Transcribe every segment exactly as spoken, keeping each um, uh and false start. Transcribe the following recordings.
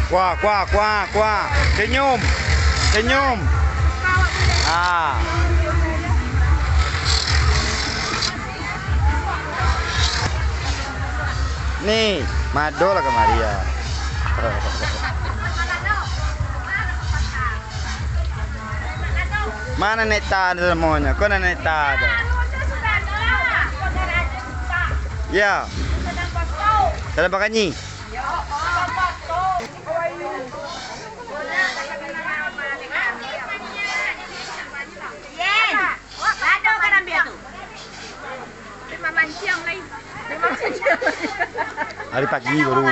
Kuah, kuah, kuah, kuah. Senyum. Senyum. Ah. Ni, mado lah kamari ya. Mana Nek Ta tu namonyo? Ko Nek Ta tu? Ya. Dalam bakanyi. Hari pagi baru.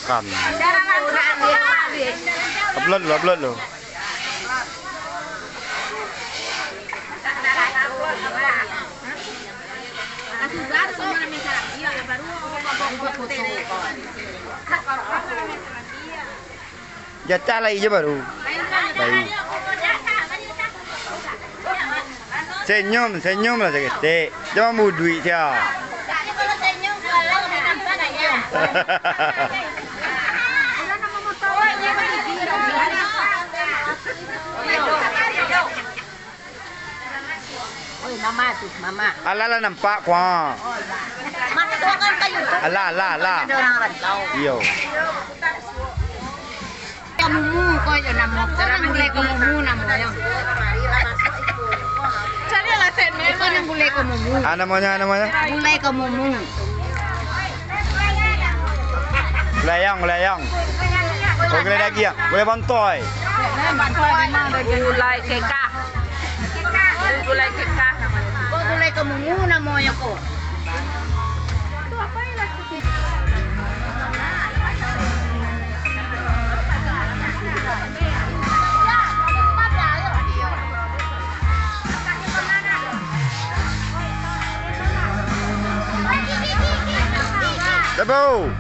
Kan. Upload lo, upload lo. Jatah lai jo baru. Lai. Senyum, senyum lah saketek. Jan mambuduik sia. Oi, mama tu, mama. Alah lah nampak kuah. Mama tu kan kayu tu. Alah, alah, alah. Ada orang rantau. Iyo. Ka mumu ko yo namo. Ko nan gulai ka mumu namo yo. Carilah sen. Ko nan gulai ka mumu. Ah, namonyo, namonyo? Gulai ka mumu. Gulai ayam, gulai ayam. Oh, gulai daging ah. Gulai bantuak. Gulai kekah. Gulai kekah namonyo. Ko gulai ka mumu namonyo ko. Tebau.